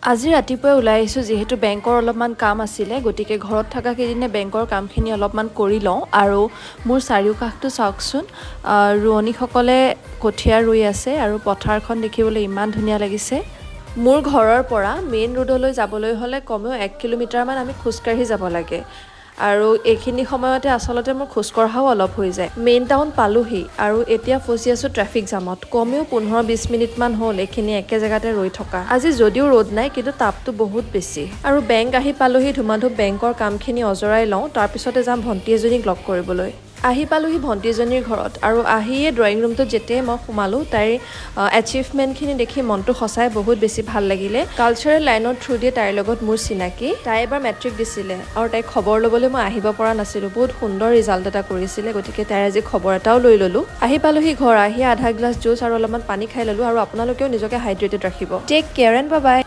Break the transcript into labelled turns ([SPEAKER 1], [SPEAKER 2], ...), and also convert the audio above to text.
[SPEAKER 1] আজি ৰাতিপুৱাই ওলাই আহিছোঁ, যিহেতু বেংকৰ অলপমান কাম আছিলে। গতিকে ঘৰত থকা কেইদিনে বেংকৰ কামখিনি অলপমান কৰি লওঁ। আৰু মোৰ চাৰিওকাষটো চাওকচোন, ৰোৱনীসকলে কঠীয়া ৰুই আছে আৰু পথাৰখন দেখিবলৈ ইমান ধুনীয়া লাগিছে। মোৰ ঘৰৰ পৰা মেইন ৰোডলৈ যাবলৈ হ'লে কমেও 1 কিলোমিটাৰমান আমি খোজকাঢ়ি যাব লাগে আৰু এইখিনি সময়তে আচলতে মোৰ খোজকঢ়াও অলপ হৈ যায়। মেইন টাউন পালোহি আৰু এতিয়া ফচি আছোঁ ট্ৰেফিক জামত। কমেও 15-20 মিনিটমান হ'ল এইখিনি একে জেগাতে ৰৈ থকা। আজি যদিও ৰ'দ নাই, কিন্তু তাপটো বহুত বেছি। আৰু বেংক আহি পালোহি ধুমাধুম। বেংকৰ কামখিনি অজৰাই লওঁ, তাৰপিছতে যাম ভণ্টি এজনীক লগ কৰিবলৈ। আহি পালোহি ভণ্টিজনীৰ ঘৰত আৰু আহিয়ে ড্ৰয়িং ৰুমটোত যেতিয়াই মই সোমালোঁ, তাইৰ এচিভমেণ্টখিনি দেখি মনটো সঁচাই বহুত বেছি ভাল লাগিলে। কালচাৰেল লাইনৰ থ্ৰু দিয়ে তাইৰ লগত মোৰ চিনাকি। তাই এবাৰ মেট্ৰিক দিছিলে আৰু তাইক খবৰ ল'বলৈ মই আহিব পৰা নাছিলোঁ। বহুত সুন্দৰ ৰিজাল্ট এটা কৰিছিলে, গতিকে তাইৰ আজি খবৰ এটাও লৈ ল'লোঁ। আহি পালোহি ঘৰ। আহি আধা গ্লাছ জুচ আৰু অলপমান পানী খাই ল'লোঁ। আৰু আপোনালোকেও নিজকে হাইড্ৰেটেড ৰাখিব। Take care and bye bye.